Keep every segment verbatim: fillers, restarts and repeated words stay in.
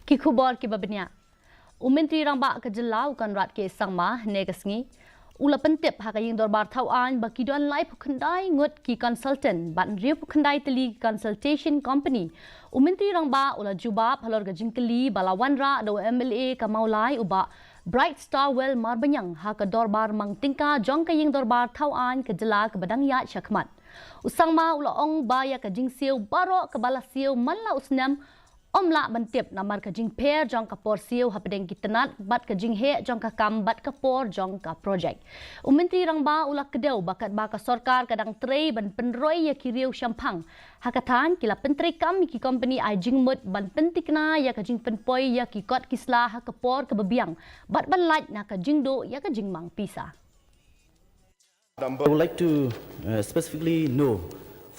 Ki khubor kiba bniah. U Myntri Rangbah ka jylla u Conrad K Sangma hynne ka sngi u la pyntip ha ka ïing dorbar thaw aiñ ba ki don laiphew khyndai ngut ki consultant bad hynriewphew khyndai tylli ki consultation company. U Myntri Rangbah u la jubab halor ka jingkylli ba la wanrah da u M L A ka Mawlai u Bah Bright Starwell Marbaniang ha ka dorbar mang tyngka jong ka ïing dorbar thaw aiñ ka jylla kaba dang ïaid shakhmat. U Sangma u la ong ba ïa ka jingsiew baroh kaba la siew man la u snem ym lah ban tip namar ka jingpher jong ka por siew hapdeng ki tnat bad ka jingheh jong ka kam bad ka por jong ka projek. U Myntri Rangbah u la kdew ba katba ka sorkar ka dang trei ban pynroi ïa ki riew shemphang ha ka thaiñ, ki la pyntreikam ïa ki kompani ai jingmut ban pynthikna ïa ka jingpynpoi ïa ki kot ki sla ha ka por kaba biang bad ban lait na ka jingduh ïa ka jingmang pisa. I would like to uh, specifically know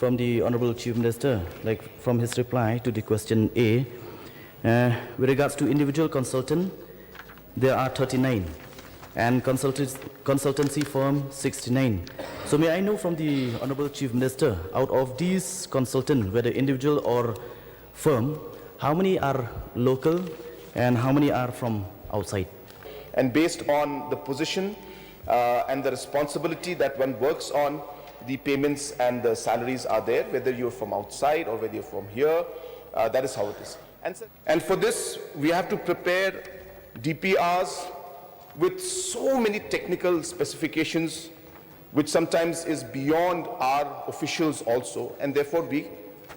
from the Honorable Chief Minister, like from his reply to the question A, uh, with regards to individual consultant, there are thirty-nine, and consultants, consultancy firm sixty-nine. So may I know from the Honorable Chief Minister, out of these consultants, whether individual or firm, how many are local and how many are from outside? And based on the position uh, and the responsibility that one works on, the payments and the salaries are there, whether you're from outside or whether you're from here. Uh, that is how it is. And, and for this, we have to prepare D P Rs with so many technical specifications, which sometimes is beyond our officials also, and therefore we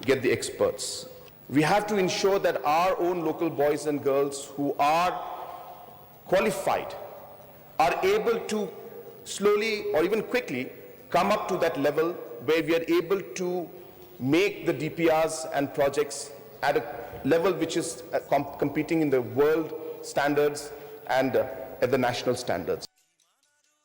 get the experts. We have to ensure that our own local boys and girls who are qualified are able to slowly or even quickly come up to that level where we are able to make the D P Rs and projects at a level which is uh, com- competing in the world standards and uh, at the national standards.